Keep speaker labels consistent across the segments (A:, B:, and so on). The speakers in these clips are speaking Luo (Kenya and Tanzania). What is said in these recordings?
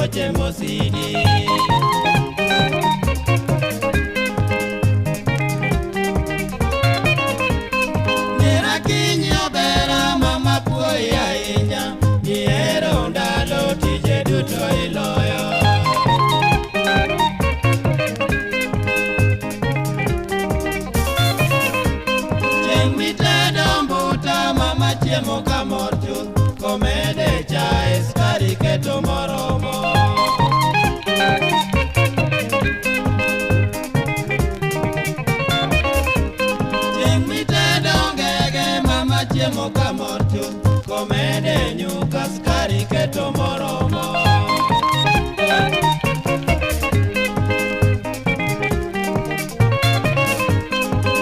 A: tuoche mosidi. Nera kinyi obera mama puoyi ahinya, nihero ndalo tije duto iloyo. Chieng' mitedo mbuta mama chiemo kamor chuth, komede chae sukari keto moromo. Chieng' mitedo ngege mama chiemo kamor chuth, komede nyuka sukari keto moromo.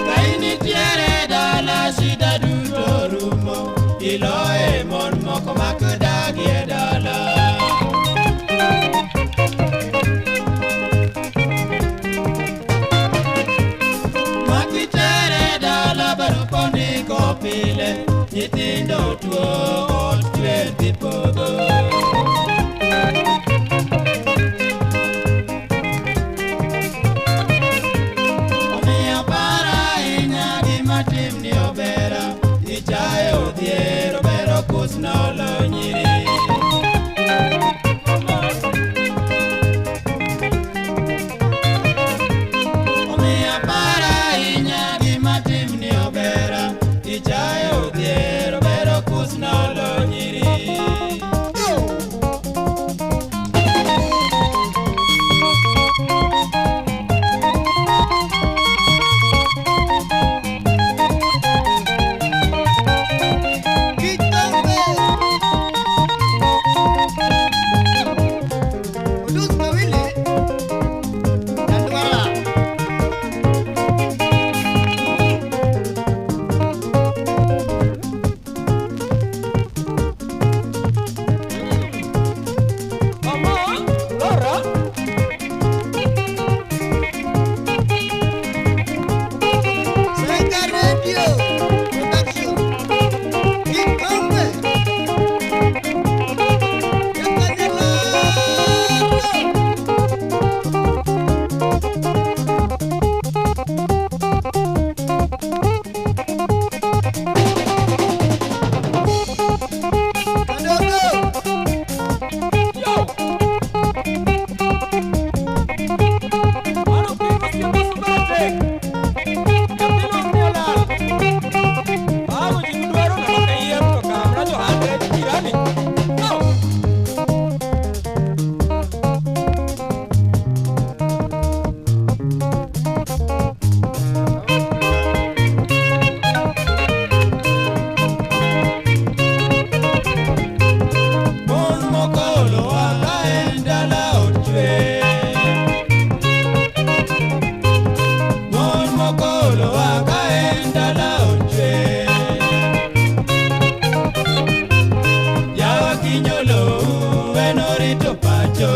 A: Ka initiere dala shida duto rumo, iloye mon moko mak dagi e dala. Makitere dala barup ondiko pile, nyithindo tuo ot chwer dhi podho. Omiyo par ahinya gima timni obera, ichayo odhier obero kusno olo nyiri. Omiyo par ahinya gima timni obera, ichayo odhier obero kusno olo nyiri.
B: Kitombe. Odus mawili. Nyandwara.
C: Mama, Laura.
B: Senga Radio Production. Kikombe. Yakanyalalo. Kadogo.
C: Yo. Mano kiko siemba subatek. Nyathino ok ni olal. Bago ji dwaro ng'ama kayiem to kamna johande jirani. Au.
A: Mon moko olowa ka en dala ot chwer. Mon moko olowa ka en dala ot chwer. Yawa kinyolou en orito pacho.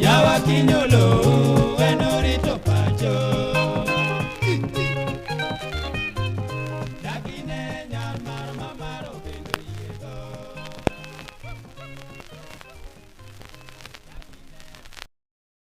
A: Yawa kinyolou.